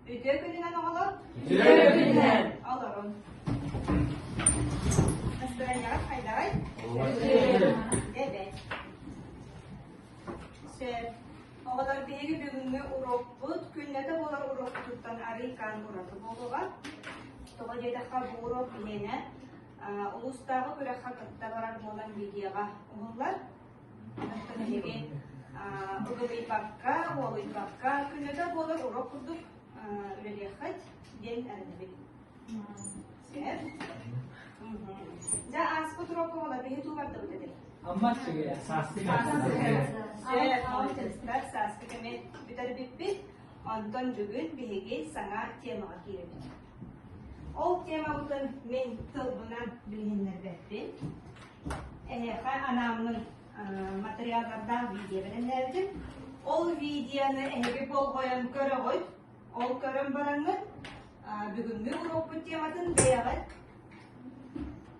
Үтүө күнүнэн оҕолор! Үтүө күнүнэн! Олорун. Настарыанньаҕыт хайдаҕый? Эбэт. Сөп. Оҕолор биһиги бүгүҥҥү уруокпут күннэтэ буолар уруокпутуттан арыйкаан ураты буолуоҕа. Тоҕо диэтэххэ бу уруок биһиэнэ улуустааҕы күрэххэ кытта барар буолан видеоҕа уһуллар. Оттон эһиги ыгылыйбакка, уолуйбакка күннэтэ буолар уруок курдук үлэлиэххит диэн эрэнэбин. Сөп. Дьэ ааспыт уруокка оҕолор биһи туу бардыбыт этэй? Амма сыгыйа сааскы Сөп, молодецтар, сааскы кэми бүтэрбиппит. Онтон бүгүн биһиги саҥа темаҕа киирэбит. Ол темабытын мин тылбынан билиһиннэрбэппин. Эһиэхэ анааммын материаллардаах видео бэлэмнээбитим. Ол видеоны эһиги болҕойон көрөҕүт. Ол көрөн бараҥҥыт бүгүҥҥү уруокпут тематын бэйэҕит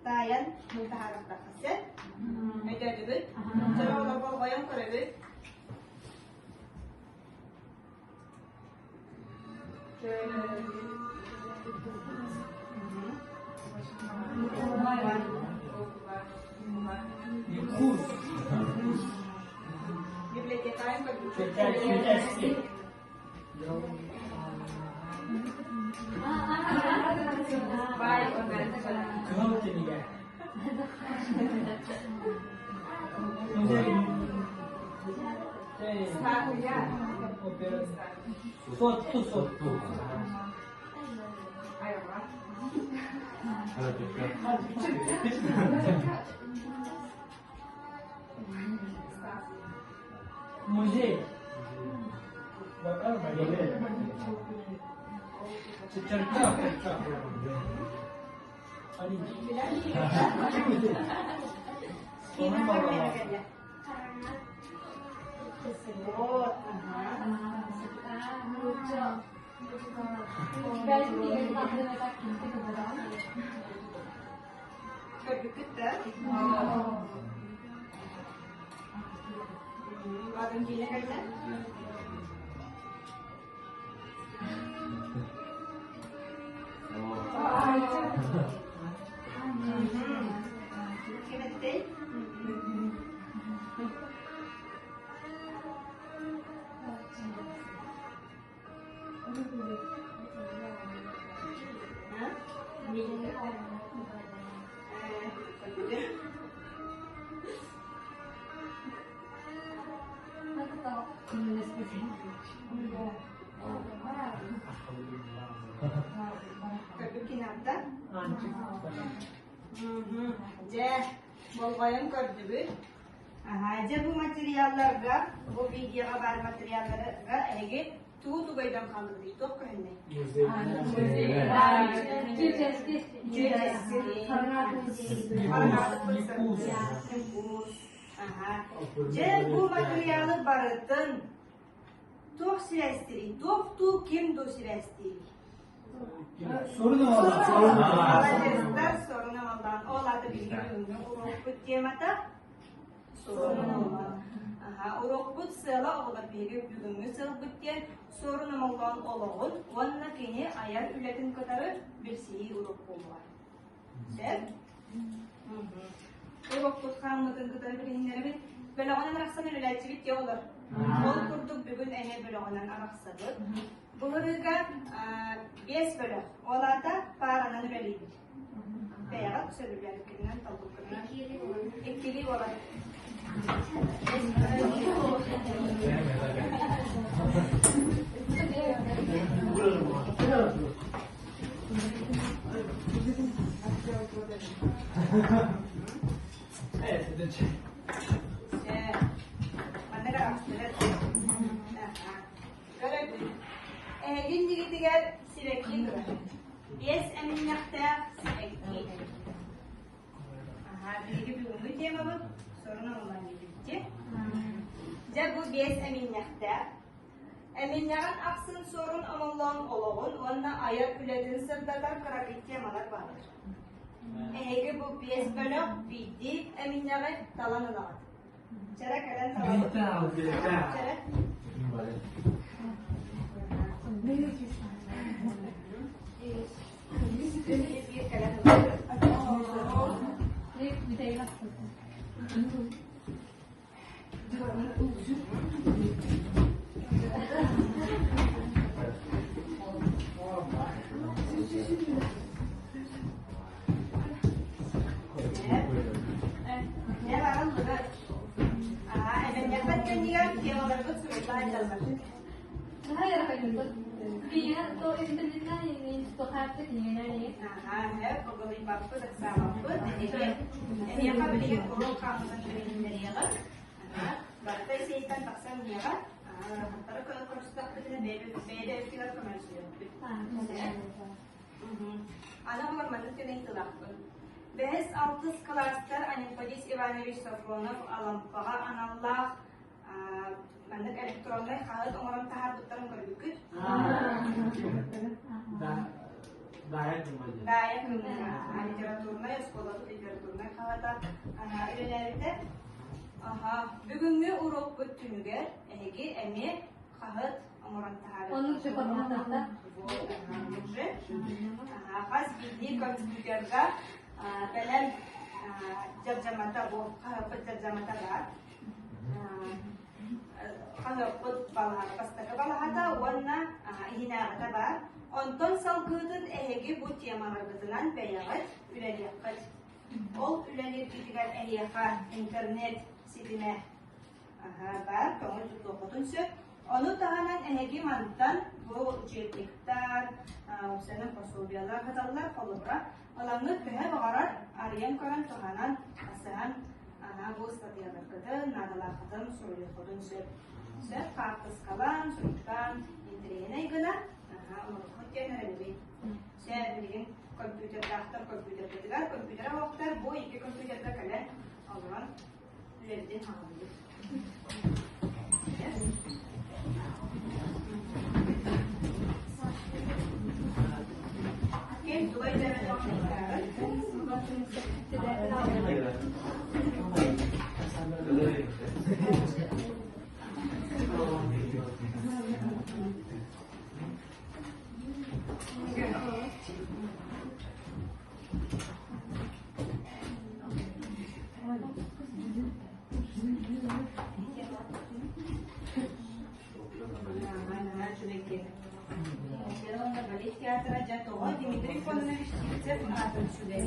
таайан таһаарыахтааххыт сөп. Өйдөөтүгүт? Чороҕолор болҕойон көрөбүт. Курс. Библиотекарь Кыһыл кинигэ. Сотту сотту. Музей. Көрбүккүт да? Атын киинэ кэллэ? Ким эттей? Дьэ, болҕойон көрдүбүт. Дьэ, бу материалларга, бу видеоҕа баар материалларга эһиги Тугу тугайдан хааллыбытый? Туох көһүннэй? Дьэ, бу матырыйаалы барытын туох сибээстиирий? Туох туу ким дуу сибээстиирий? Сорун амаллаан. Молодецтар, сорун амаллаан. Ол аата биһиги бүгүҥҥү уруокпут темата Уруокпут сыала оҕолор биһиги бүгүҥҥү сыалбыт диэн Суорун Омоллоон олоҕун уонна кини айар үлэтин кытары билсиһии уруок буолуоҕа. Сөп? Уруокпут хааммытын кытары билиһиннэрэбит. Бөлөҕүнэн арахсан үлэлээччибит дии оҕолор. Ол курдук бүгүн эмиэ бөлөҕүнэн арахсабыт. Былырыыга биэс бөлөх. Ол аата пааранан үлэлиибит. Бэйэҕит сөбүлээбиккитинэн талбыккытынан иккилии буолар. Көрөбүт. Эһигин дьигитигэр сибэкки турар. Биэс эминньэхтээх сибэкки. Аһаа, биһиги бүгүҥҥү темабыт сорун ылынан диэбипти. Дьэ бу биэс эминньэхтээх. Эминньэҕин ахсын суорун омоллоон олоҕун уонна айар үлэтин сырдатар кыракый темалар бааллар. Эһиги бу биэс бөлөх биирдии эминньэҕи талан ылаҕыт. Чэрэ кэлэн талабыт. Чэрэ. Аха, ыксаабаппыт. Эһиэхэ билигин уруок хаамыытын билиһиннэриэҕэ. Барыта исэйтэн тахсан иһиэҕэ. Ыарахаттары көрүстөхпүтүнэ бэйэ-бэйэбитигэр көмөлөсүөхпүт. Аны олор маннык гына тылаахпын. Бэһис алтыс кылаастар Анемподист Иванович Софронов Алампаҕа аналлаах маннык электроннай хаһыат оҥорон таһаарбыттарын көрбүккүт? Даайа Кыммыга литературнай оскуолабыт литературнай хаһыата үлэлээбитэ. Бүгүҥҥү уруокпут түмүгэр эһиги эмиэ хаһыат оҥорон таһаарыахтаахтар. Оннук Уже. Хас биирдии компьютерга бэлэм дьардьамата бу хаһыаппыт дьардьамата баар. Хаһыаппыт бастакы балаһата уонна иһинээҕитэ баар. Онтон салгыытын эһиги бу темаларгытынан бэйэҕит үлэлиэххит. Ол үлэлииргитигэр эһиэхэ интернет ситимэ баар, көҥүл тутуоххутун сөп. Ону таһынан эһиги мантан бу учебниктар, уопсайынан пособиелар сыталлар, холобура, Ылаҥҥыт төһө баҕарар арыйан көрөн туһанан, хасыһан бу ыстатыйаларгытын, наадалааххытын суруйуоххутун сөп. Сөп хаартыскалаан, суруктаан, интэриэһинэй гына оҥоруоххут диэн эрэнэбин. Чэ, билигин компьютердаахтар компьютербытыгар, компьютера оһохтор бу икки компьютерга кэлэн олорон үлэбитин хааллыбыт. Ким тугай Балет театра дьэ тоҕо Дмитрий Кононович Сивцев аатын сүгэн.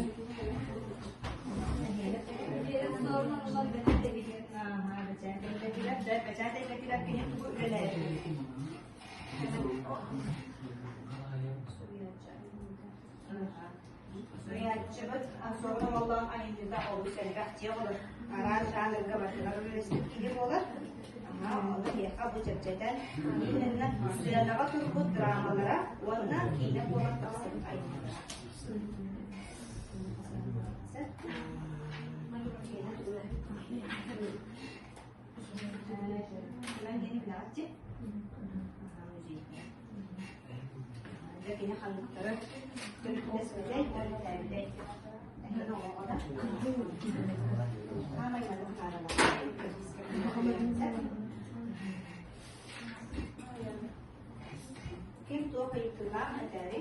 Бэчээт эйгэтигэр кини тугу үлэлээбит? Суруйааччыбыт Суорун Омоллоон айымньыта олус элбэх дьиэ олор. Араас жанрга барытыгар үлэлэспит киһи буолар. Ону биһиэхэ бу чэпчэтэн именно сыанаҕа турбут драмалара уонна киинэ буолан тахсыбыт айымньылара. Дьэ кини ханныктары төрүттэспитэй, төрүттээбитэй. Эһиги оҕоҕо Саамай маннык наадалаах. Ким туох ыйытыылаах этээри?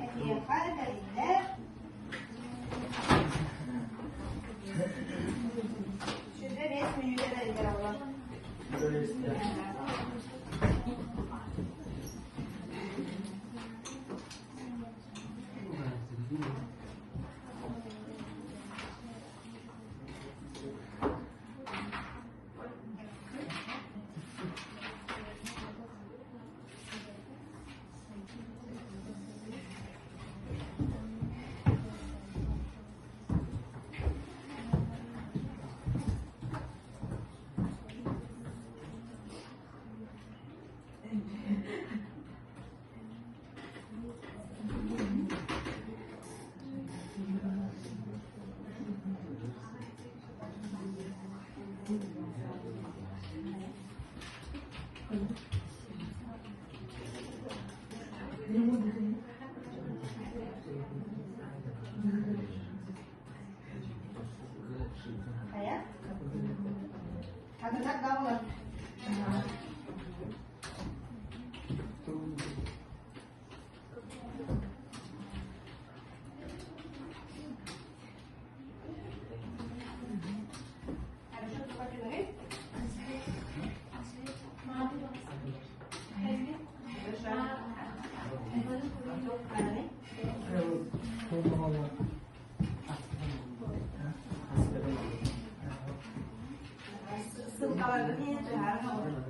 Эһиэхэ тэриллэр 25 мүнүүтэ бэриллэр оҕолор. Хайа? Хатынар да буолар. Хорошо, туга Ссылкаларгын иһин туһааран оҕолор.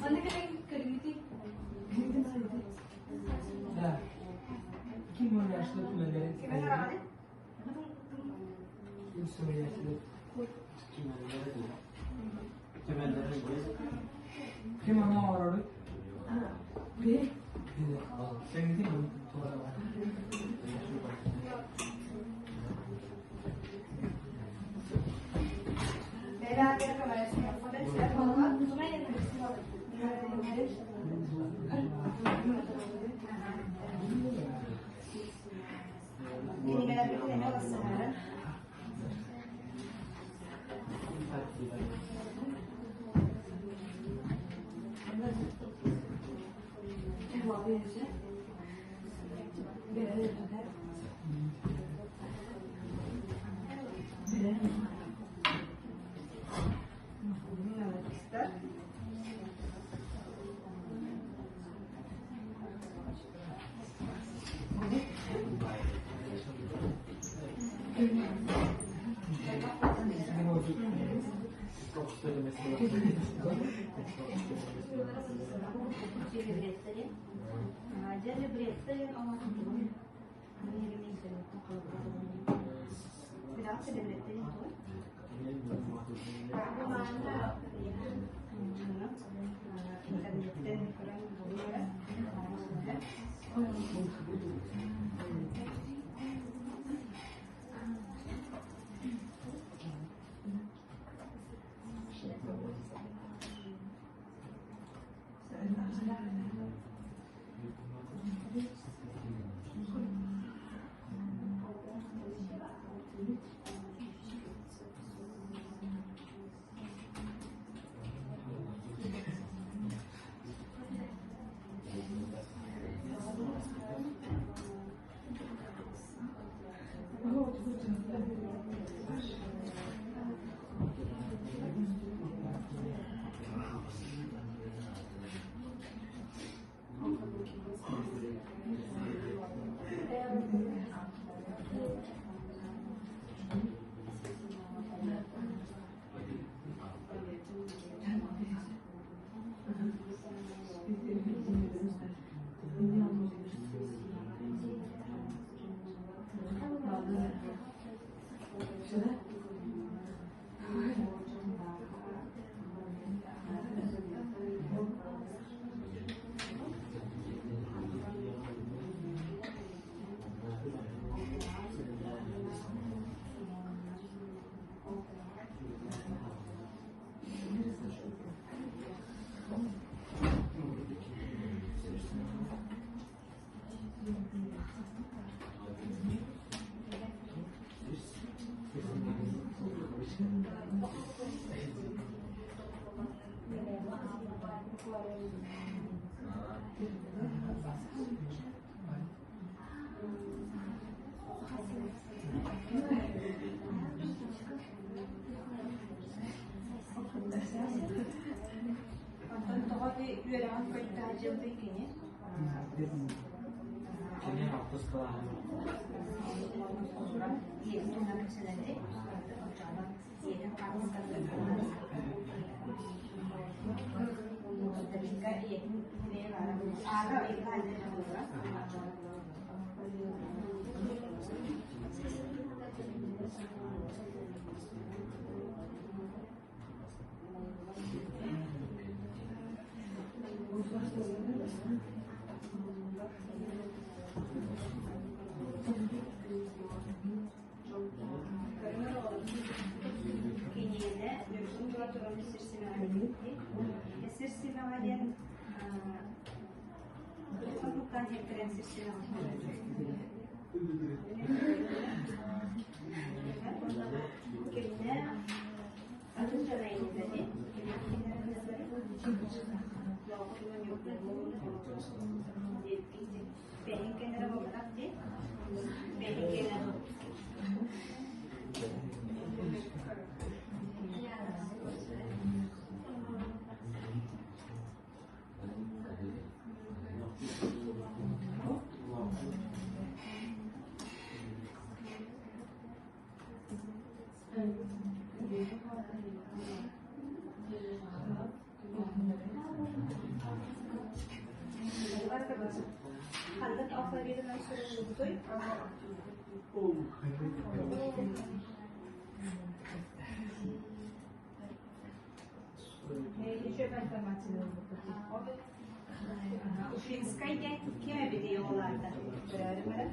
Манна кэлэн көрүҥүтүй? Да. Kim oynaştı tümeleri? Кимэн араҕаный? Kim söyleyişli? Kim ona orarı? Bir. Sen gidin mi? Бэйэ көмөлөсүһүөххүтүн сөп буолла. Кинигэлэрбитин эмиэ ылсыһарын. Молодецтар. Интернеттен көрөн булуу Онтон тоҕо ти үөрэҕин көттө дьылбый кини? Кини алтыс кылааһын. Ийэтин туһунан кэпсэнэри, оччоҕуна ийэтин хаартыскатын Давидка ийэтин бэйэ баара. Аара ыйга анньа буолла. Киниэнэ Ньургун тула туран сирсимэҕэ Сир симэҕэ диэн хонуктаан сиэттэрэн сир симэҕэ. Кимнэ атын дьон айымньыта Бэһин кэннэрэ буолбатах дии. Бэһин кэннэ. Ханнык алфавитынан суруллубутуй? Ушинскай диэн ким эбитий ол аата? Көрөөрү баран.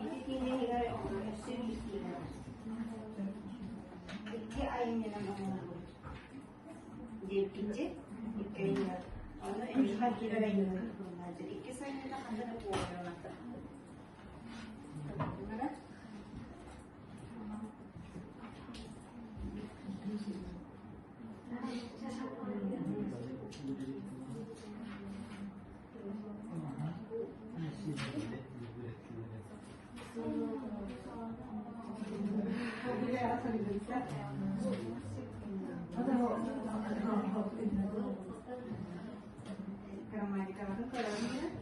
Ити киинэ өссө биир киинэ бар. Икки айымньынан оҥоһуллубут. Диэбиккинчи, икки айымньы. Ону эмиэ киирэр айымньы Иккис айымньыта ханна да буолар. Грамматикаҕытын көрөҕүн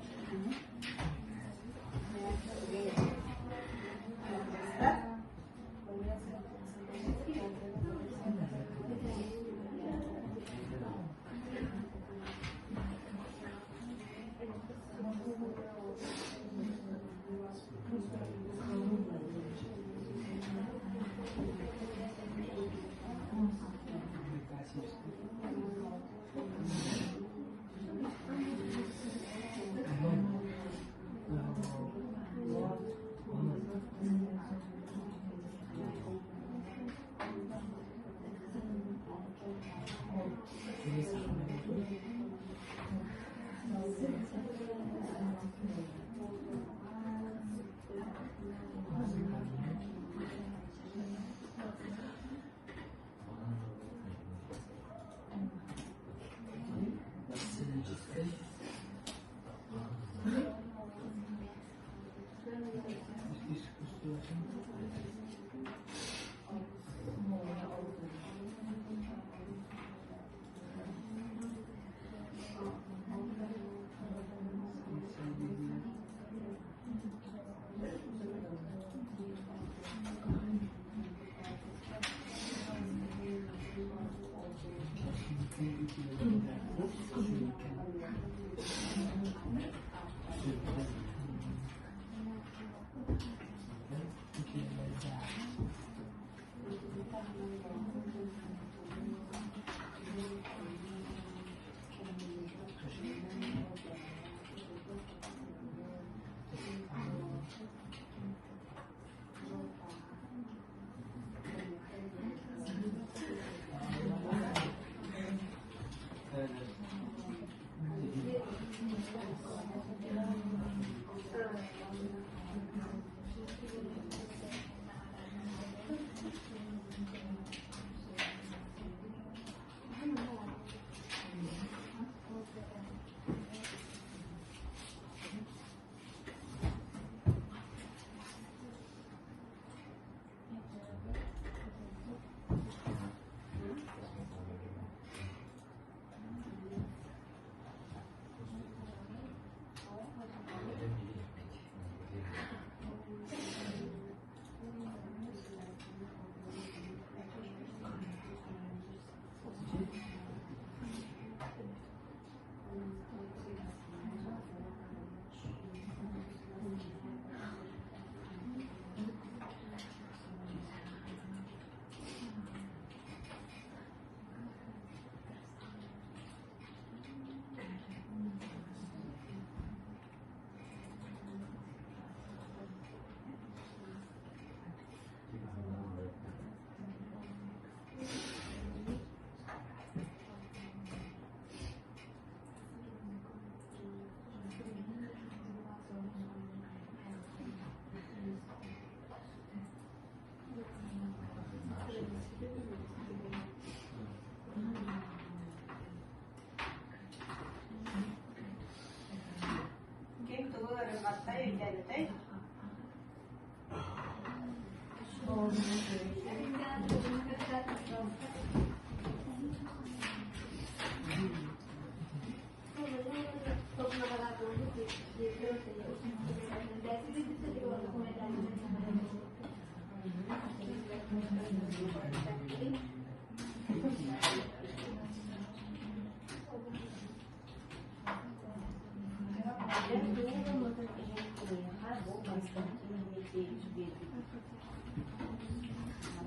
Саҥарбатай, өйдөөбөтөй?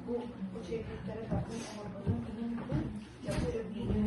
Бу учебниктары барытын оҥорбутун иһин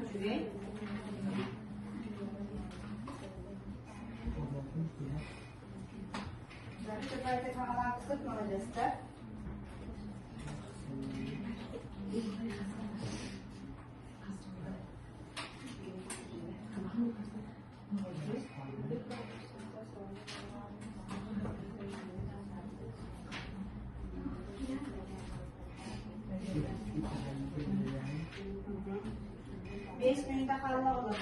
Үчүгэй. Маладьыастар. 5 мүнүүтэ хаалла оҕолор.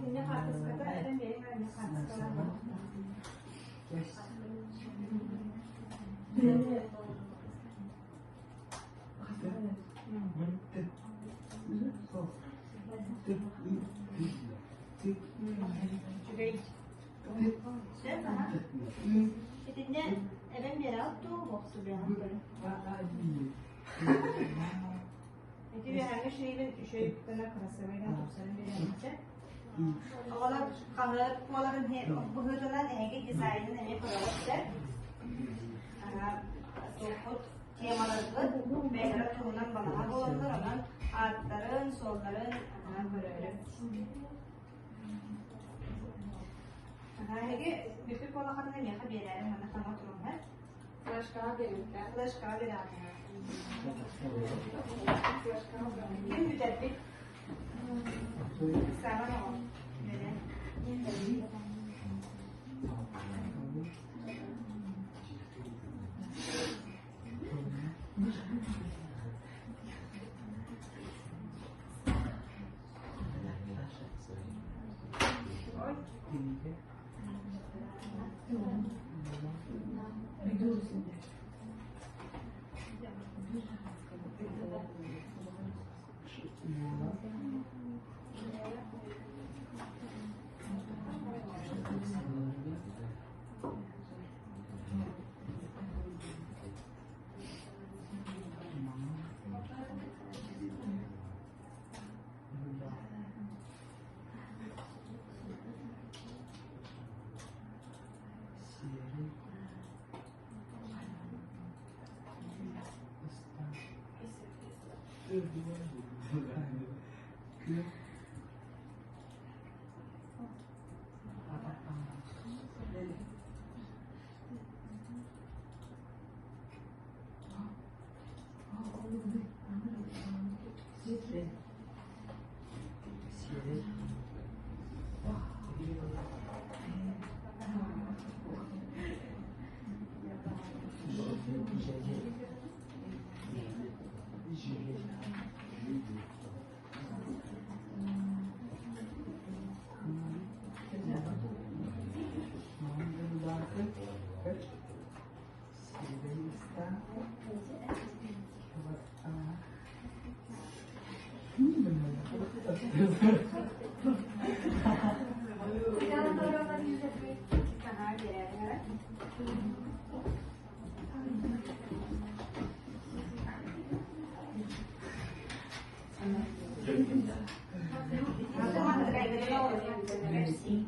Инне хаартыската эбэн биэриҥ эрэ хаартыскалаах. Үчүгэй. Сөп, аха. Итиннэ эбэн биэрэҕит дуу, бохсу биэрэҕит көрүҥ. Ити үөһээҥҥи шиибин үчүгэй гына красивый гына тупсаран биэриэхчэ. Оҕолор хаһыат буоларын быһыытынан эһиги дизайнын эмиэ көрөҕүт да. Туоххут темаларгыт бэйэлэрэ туһунан балаһа буолаллар, онон ааттарын, суолларын анаан көрөөрү. Эһиги бүппүт буоллаххытына миэхэ биэрээриҥ манна саҥа туруҥ Флешкаҕа биэриэхтээх. Флешкаҕа биэрэҕитинэ. Ким бүтэрбит? Саҥа оҕо. Аһаа, биэрээри.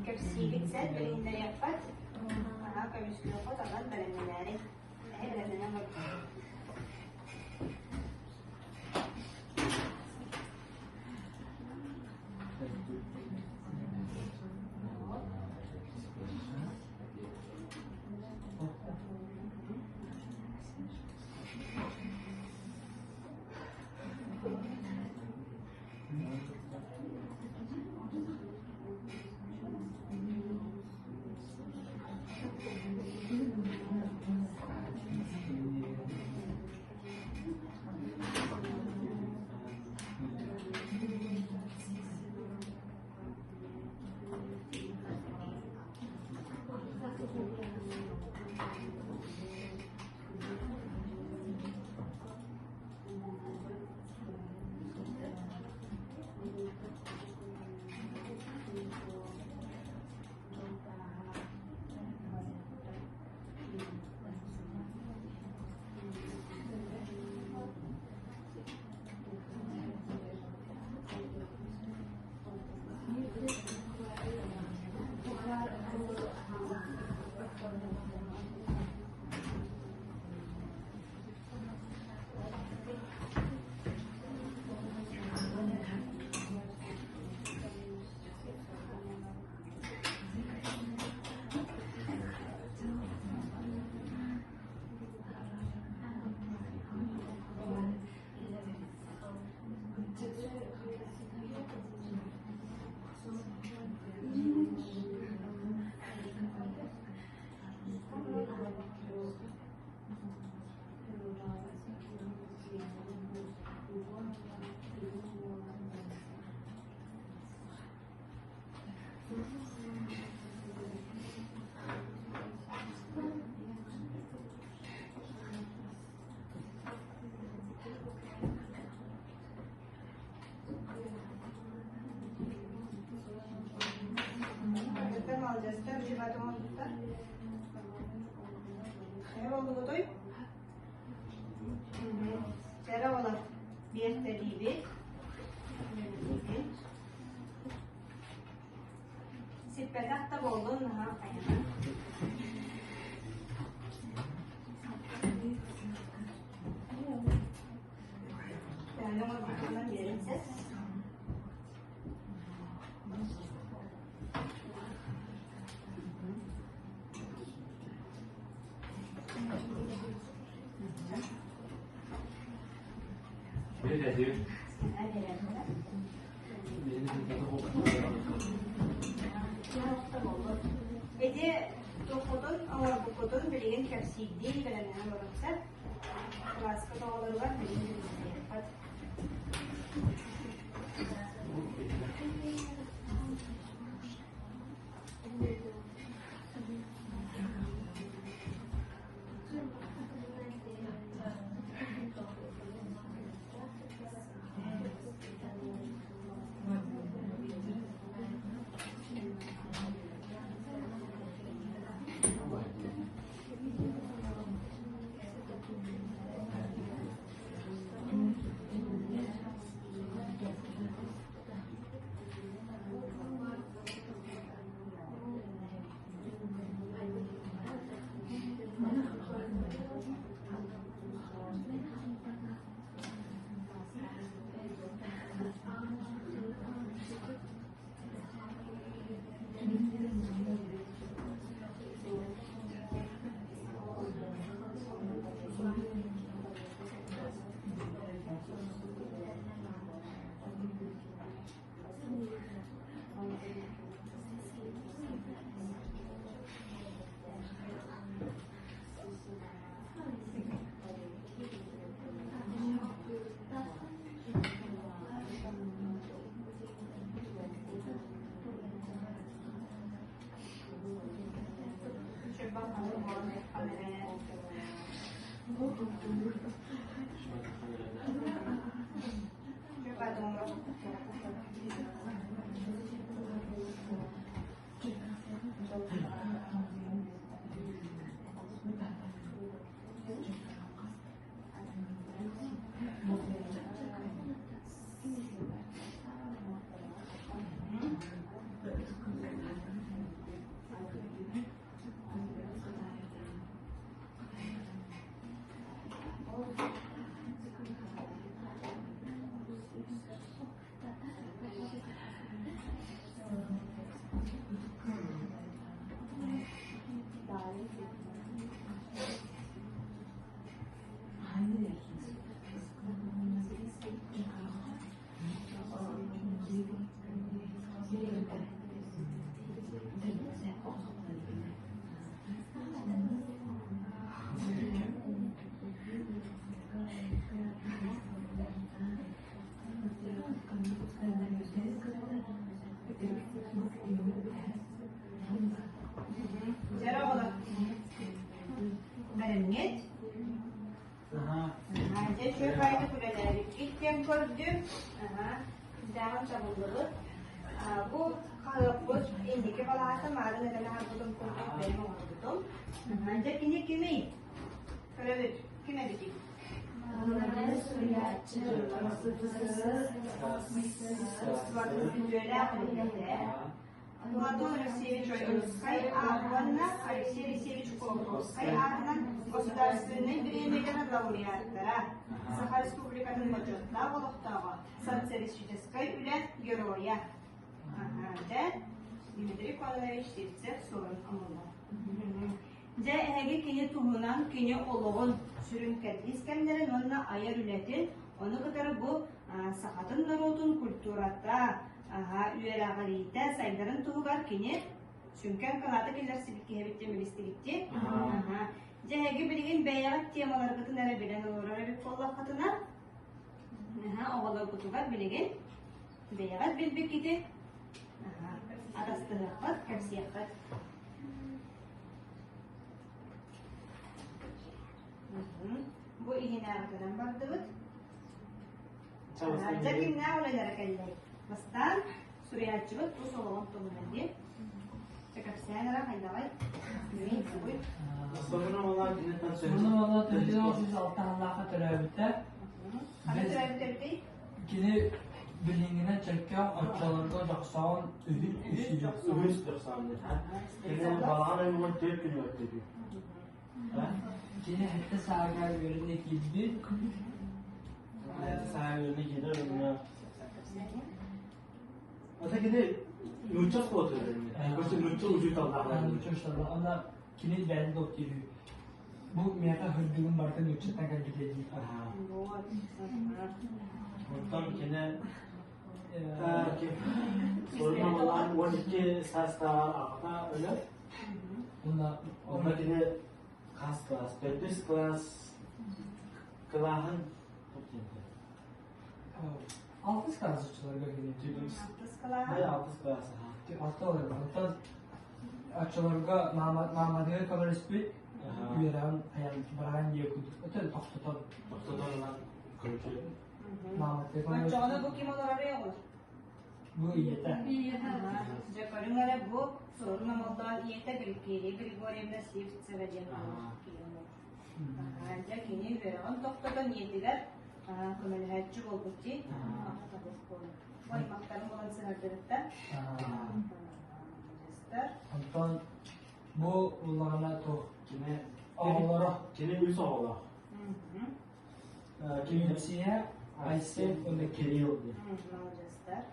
Кэпсиигит сэр билиһиннэриэххит. Аһаа, көмүскүөххүт, онон бэлэмнэнээри. Эһэ бэлэмнэнэн олордо. Маладьыастар, дьыбаат оҥорбуттар. Хайа буоллугутой? Чэрэ олор биэртэлиибит. Сиппэтэх да буоллун, наһаа хайана. Төһөнү оҥорбуккунан биэрин сес. Ити туоххутун оҥорбуккутун билигин кэпсиирдии бэлэмнэнэн олорон Кылааска оҕолоругар билигин билиэххит. Дьэ оҕолор, бэлэмҥит? Дьэ үчүгэй баайдык үлэлээбиккит диэн көрдүм. Күүстээҕин табыллыбыт. Бу хаһыаппыт инники балаата маарын этэн аһарбытым курдук бэйэм оҥорбутум. Дьэ кини кимий? Көрөбүт. Ким эбитий? Суруйааччы, Үтүөлээх үлэһитэ. Платон Алексеевич Ойуунускай уонна Алексей Алексеевич Колокольскай аатынан Государственнай бириэмийэлэр лауреаттара, Саха Республикатын бочуоттаах олохтооҕо, социалистическай үлэ геройа. Дьэ, Дмитрий Кононович Сивцев суорун омуна. Дьэ, эһиги кини туһунан, кини олоҕун сүрүн кэрдиис кэмнэрин уонна айар үлэтин, ону кытары бу сахатын норуотун культурата, үөрэҕириитэ сайдарын туһугар кини сүҥкэн кылааты киллэрсибит киһибит диэн билистигитти. Дьэ, эһиги билигин бэйэҕит темаларгытын эрэ билэн олорор эбит буоллаххытына, оҕолоргутугар билигин бэйэҕит билбиккитин атастыһыаххыт, кэпсиэххит. Бу иһинээҕитинэн бардыбыт. Дьэ кимнээх үлэлэрэ кэллэй? Бастаан суруйааччыбыт тус олоҕун туһунан диэн. Дьэ кэпсээн эрэ хайдаҕай? Кимий, тугуй? Сонун ола 1906 сыллаахха төрөөбүтэ. Ханна төрөөбүт эбитий? Кини билиҥҥинэн Чөркөөх оччолорго Дьохсоҕон үһүс Үһүс Дьохсоон Кини балаҕан ыйыгар түөрт күн өлбүт. Кини сэттэ сааһыгар үөрэнэ киирбит. Сэттэ сааһыгар үөрэнэ киирэр уонна Ата кини нуучча оскуолатыгар үөрэммит. Нуучча учууталлаах. Нуучча учууталлаах. Онно кини бэйэтин доктор Бу миэхэ сырдыгын барытын нууччаттан кэлбитэ дии. Оттон кини Суруналаан 12 саастааҕар аҕата өлөр. Онно кини хас класс? Төрдүс класс кылааһын Алтыс класс оччолорго кини. Алтыс класс. Алтыс класс. Алта олорго. Оттон оччолорго мааматыгар көмөлөспүт үөрэҕин айан бараан диye курдук өтөн тохтотон тохтотон ылан короче мааматыгар көмөлөспүт Оччоҕуна бу ким олорор оҕолор? Бу ийэтэ. Дьэ көрүҥ эрэ бу Суорун Омолдоон ийэтэ Гликерия Григорьевна Сивцева диэн Дьэ кини үөрэҕин тохтотон ийэтигэр көмөлөһөөччү буолбут дии. Аймахтарын булан сыһардыбыттар. Онтон бу улаҕана туох кини оҕолоро кини үс оҕолоох. Кимиция, Айсен уонна Кирилл диэн.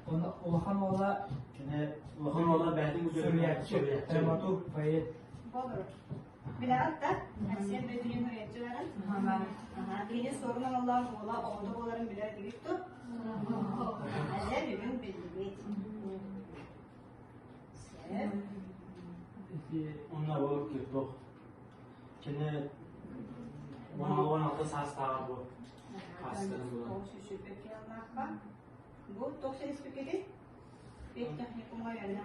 Онно улахан уола Кини улахан уола бэйэтин суруйааччы, драматург, поэт. Болор. Билэҕит да? Айсен Бөтүрүн суруйааччыларын? Кини суорун оҥоллоох уола оҕото буоларын билэр этигит дуо? Дьэ, бүгүн биллибит. Сөп. Онно ол кирдох. Кини 16 саастааҕа бу. Хаастарын булан. Бу туох сэлиспиккитий? Педтехникумҥа үөрэнэ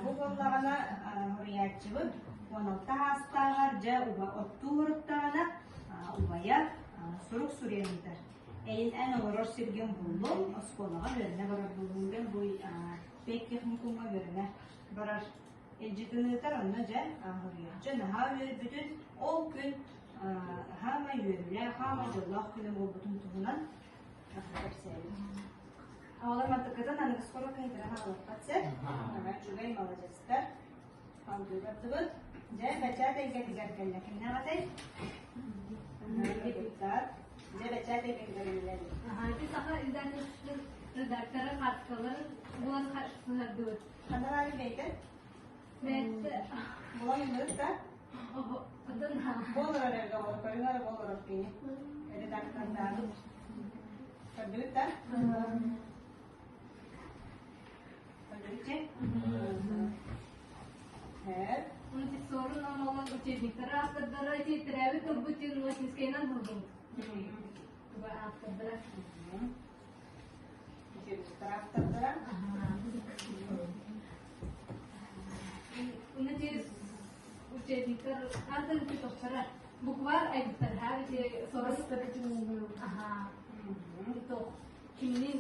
Бу буоллаҕына суруйааччыбыт 16 саастааҕар дьэ оттуу уруттаҕына убайа сурук суруйан ыытар. Эйин эн олорор сиргин буллум, оскуолаҕа үөрэнэ барар буоллуҥ бу педтехникумҥа үөрэнэ барар илдьитин ыытар, онно дьэ суруйааччы наһаа үөрбүтүн, ол күн хаамай үөрүүлээх, хаамай дьоллоох күнэ буолбутун туһунан кэпсээбит. Оҕолор мантыккытын аныгыс куруук киһитэрэ хаалыаххат сөп. Үчүгэй маладьыастар. Салгыы бардыбыт. Дьэ, бэчээт эйгэтигэр кэллэ. Кимнээх этэй? Депутат. Дьэ, бэчээт эйгэтигэр үлэлээбит. Ити саха издательствотын редактора хаартыскаларын булан сыһардыбыт. Ханна баарын бэйэтэ? Бэйэтэ Булан ыллыбыт да? Оттон Буолар эргэ олор, көрүҥ эрэ буолар кини. Редактордаабыт. Көрдүгүт да? Суорун омолон учебниктары автордара тиэртэрээбит тылбыт диэн Лосинскайынан булдум. Туга автордара. Учебниктар автордара. Уна через учебниктар атын тохтара буквар айбыттар ха сорос Аха. Тох кимнин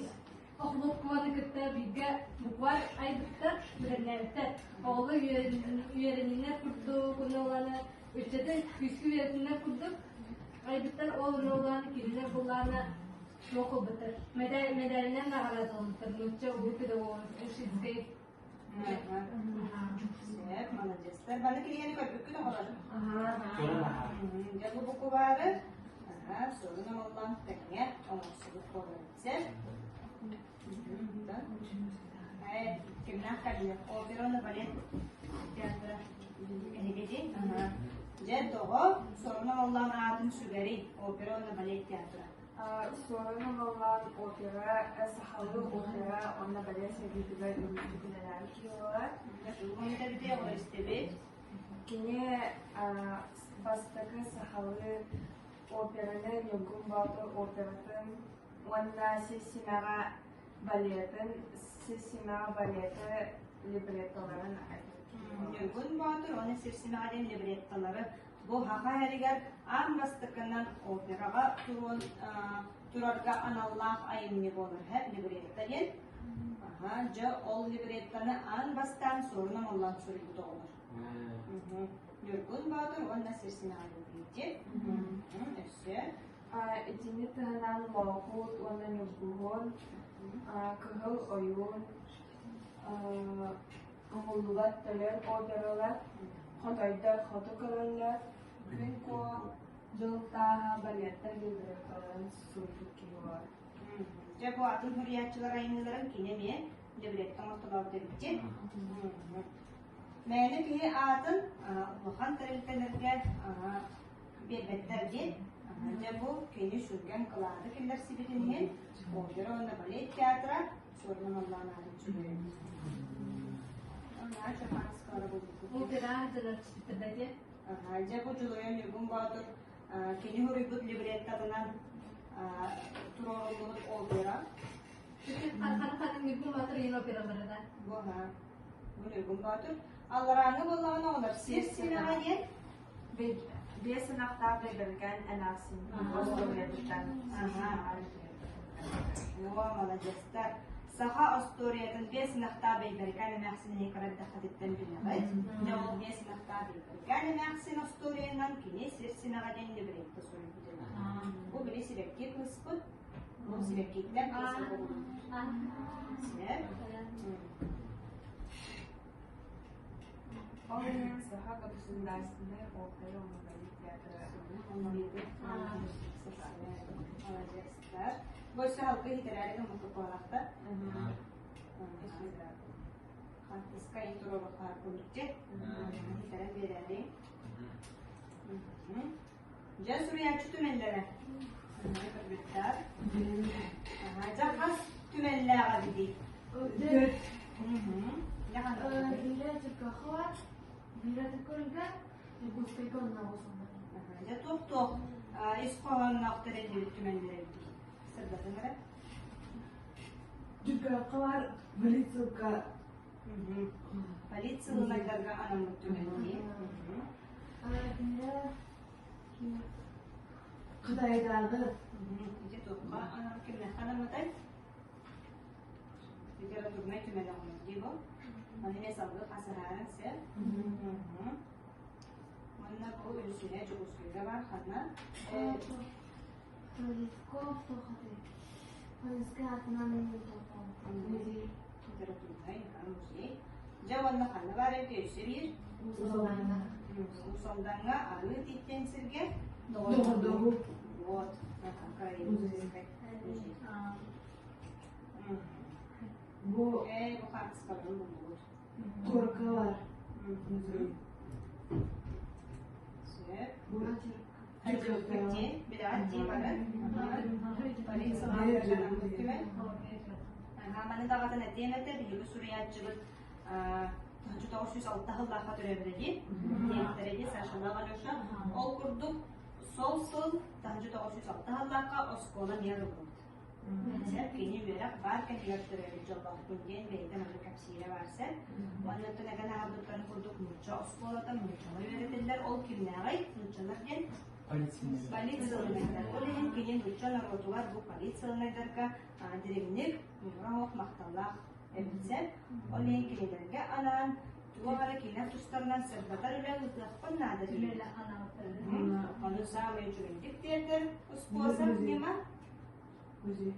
Охлопкованы кытта бииргэ букварь айбыттар, бэлэмнээбиттэр. Оҕолор үөрэниннэр курдук, уну ыччаты күүскэ үөрэтиннэр курдук айбыттар. Ол уну кинилэр буллаана суох ылбыттар. Мэдээлинэн наҕараадаланнар. Нуучча улуу педагог Ушинскай. Сөп, маладьыастар. Баны кинигэни көрбүккүт оҕолор? Дьэ бу букубаары суолун оҥоллон тэҥҥэ оҥорсубут буолар. Сөп? Кимнээх кэллэ? Опера уонна балет театра эһиги Дьэ, тоҕо Суорун Омоллоон аатын сүгэрий опера уонна балет театра? Суорун Омоллоон опера, сахалыы опера уонна балет сайдыытыгар үгүстүк үлэлээбит киһи буолар. Истэбит. Кини бастакы сахалыы операны Ньургун Боотур оператын уонна Сир симэҕэ балетын Сир симэҕэ балеты либреттоларын Ньургун Боотур уонна Сир симэҕэ диэн либреттолары бу саха эригэр аан бастакынан операҕа туруон турарга аналлаах айымньы буолар һэ либретто диэн. Аха, дьэ ол либреттоны аан бастаан суорун омоллоон суруйбут оҕолор. Ньургун Боотур уонна Сир симэҕэ диэн. Өссө Итини таһынан Лоокуут уонна Ньургуһун, Кыһыл ойуун, Уһуллубат төлөн опералар, Хотойдор хоту көрөллөр, Күн Куо, Дьыл тааһа балеттар либреттоларын суруйбут киһи буолар. Дьэ бу атын суруйааччылар айымньыларын кини эмиэ либретто оҥортолообут эбит Мээнэ киһи аатын улахан тэрилтэлэргэ биэрбэттэр диэн. Дьэ бу кини сүргэн кылааты киллэрсибитин иһин опера уонна балет театра Суорун Омоллоон аатын сүгэрин. Опера дьылар түспүттэр Дьэ бу Дьулуйа Ньургун Боотур кини суруйбут либреттотынан туруоруллубут опера. Ханна Ньургун Боотур иин опералара да? Бу Бу Ньургун Боотур. Алларааҥҥы буоллаҕына оҕолор сир симэҕэ диэн Биэс ынахтаах Бэйбэрикээн эмээхсин остуоруйатыттан Оо, маладьыастар. Саха остуоруйатын биэс ынахтаах Бэйбэрикээн эмээхсин иһин көрөрдөххүтүттэн билэҕит. Дьэ ол биэс ынахтаах Бэйбэрикээн эмээхсин остуоруйанан кини сир симэҕэ диэн либретто суруйбут эбит. Бу били сибэкки кыыспыт. Бу сибэккиттэн кыыспыт буолбут. Сиэр. Ол иһин Саха государственнай опера уонна балет театра Маладьыастар. Бу өссө халкы иһитэрээри гыммыкка куолаахтар. Хантыска ин туруорухтаар курдук Иһитэрэн биэрээри. Дьэ суруйааччы түмэллэрэ. Көрбүттэр. Дьэ хас түмэллээҕэ бidi? Биирэ Чыккахова, биирэ Тыккырга, Якутскайга онно Дьэ туох-туох ис хоһоонноох тэриллибит түмэллэр эбит. Сырдатыҥ эрэ. Чыккаховар полициялка Полицияларга анаммыт түмэллии. Биирэ Кытайдааҕы Ити туохха кимнэххэ анаммытай? Литературнай түмэл оҕолор дии бу. Ону эмиэ салгыы хасыһааран сэр. Уонна бу үсүһэ Дьокуускайга баар ханна? Поляков тохотой. Поляков атынан Музей. Литературнай музей. Дьэ уонна ханна баар эбит өссө биир? Уус-Алдаҥҥа. Уус-Алдаҥҥа Арыы Тииттэн сиргэ Доҕордоһуу. Вот. Краеведческий музей. Бу Ээ, бу хаартыскаларын буллубут. Куоракка баар музей. Сөп. Бу Дьиэ, билэҕит дии бары. Полициялаах түмэл. Маны даҕатан этиэм этэ, биһиги суруйааччыбыт 1906 сыллаахха төрөөбүтэ дии. Диэхтэрэ дии Сашалаах Алеша. Ол курдук сол сыл 1906 сыллаахха оскуола эмиэ ылыллыбыт. Сэр кини үөрэх баар кэмигэр төрөөбүт дьоллоохпун диэн бэйэтэ маннык кэпсиирэ баар сэр. Уонна оттон эбэн аҕалбыттарын курдук нуучча оскуолата нууччалыы үөрэтиллэр. Ол кимнээҕий? Нууччалар диэн Полициялыйдар. Ол иһин кини нуучча норуотугар бу полициялыйдарга дириҥник муҥура махталлаах эбит сэр. Ол иһин кинилэргэ анаан туох эрэ кинилэр тустарынан сырдатар үлэ ыытыахпын наада диэн. Ону саамай үчүгэйдик тиэрдэр способ ньыма Музей.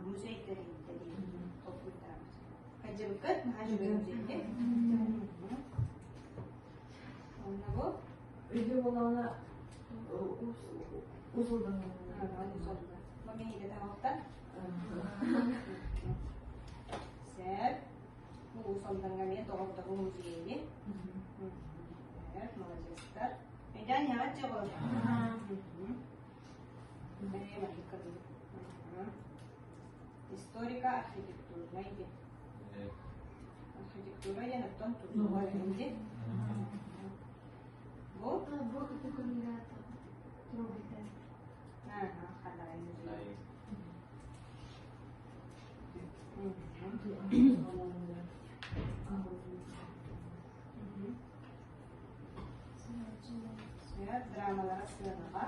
Музей тэрийдэ диэн толкуйдаабыт. Кадьыбыккыт наһаа үчүгэй музейди. Онно бу Үйде болғана Уус-Алдаҥҥа. Бу мин идэ таһаҕыттан. Сэр. Бу Уус-Алдаҥҥа эмиэ доҕордоһуу музейи. Молодецтар. Өйдөөн иһэҕит дьэ оҕолор. Историка архитектурнай диэн. Архитектура диэн оттон тутууга диэн. Бу? Бу трубите. Ага, хадай музей. Сүрүн драмалара сыанаҕа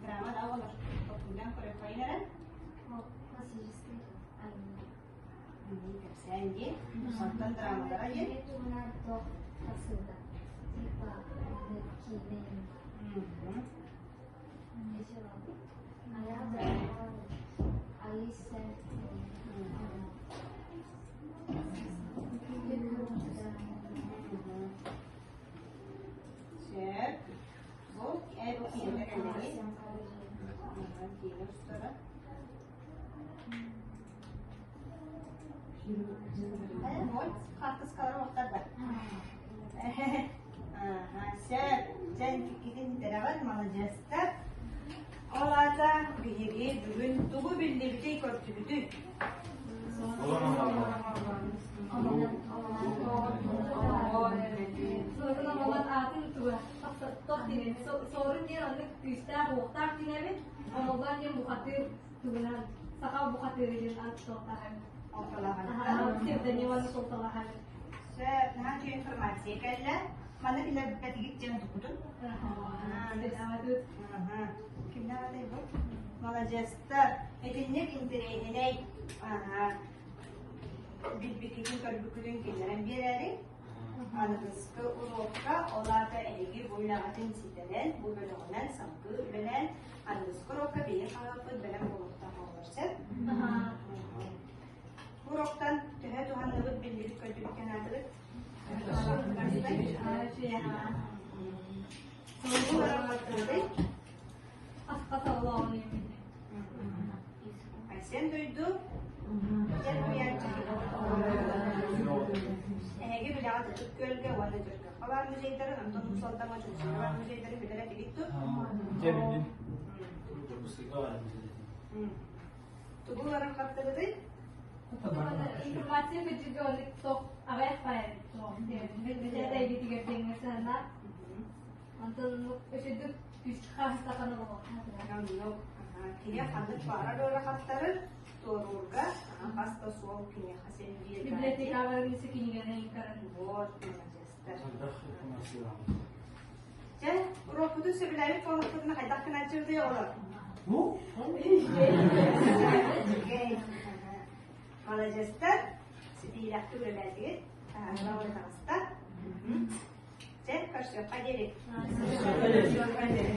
Драма да олор толкуйдаан көрөккөйүн эрэ кэпсээн дии онтон драмалара диэн Сөп. Бу э бу киинэ кэллэги. Киинэ устара. Вот, хаартыскалары уохтардар. Аха, сөп. Дьэн киккитин итэрэҕит, маладьыастар. Ол аата биһиги бүгүн тугу биллибитий, көрдүбүтүй? Суорун Омоллоон аатын туга тох диэн Суорун диэн оннук күүстээх уохтаах диэн эбит. Омоллоон диэн бухатыыр тугунан саха бухатыыры диэн аат суолтаах эбит. Псевдоним суолталаах эбит. Сөп, наһаа үчүгэй информация кэллэ. Манна билэрбэтигит диэн туппутун. Кимнээх атай бу? Маладьыастар. Итинник интэриэһинэй билбиккитин көрбүккүтүн киллэрэн биэрээри аныгыскы уруокка ол аата эһиги бу үлэҕитин ситэрэн, бу бөлөҕүнэн салгыы үлэлээн аныгыскы уруокка биһиги хаһыаппыт бэлэм буолуохтаах оҕолор сөп? Уроктан төһө туһанныбыт биллибит көрдүбүт кэнаатыбыт? Айсен дойду Эһиги билэҕит Ытык Күөлгэ уонна Дьөргөххө баар музейдары, онтон Уус Алдаҥҥа Дьокуускайга баар музейдары билэр этигит дуо? Дьэ билим. Дьокуускайга баар музейдары. Тугу баран хаттыбытый? Информация көдьүүгэ оннук тох аҕыйах баайар бэчээт эйгэтигэр диэҥҥэ сыһаннаах. Онтон өсөдүк күүскэ хаһыстахана Оннук кини ханнык баҕарар ыарахаттары туоруурга хас да суол киниэхэ син биир. Библиотекаҕа миссэ кинигэни көрөн. Вот, молодецтар. Чэ, урокпутун сөбүлээбит буоллахпытына хайдах гынааччыбытый оҕолор? Ну? Маладьыастар, ситиһиилээхтик үлэлээтигит, таһаарыылаах үлэ таҕыста. Чэ, көрсүөххэ диэри. Көрсүөххэ диэри.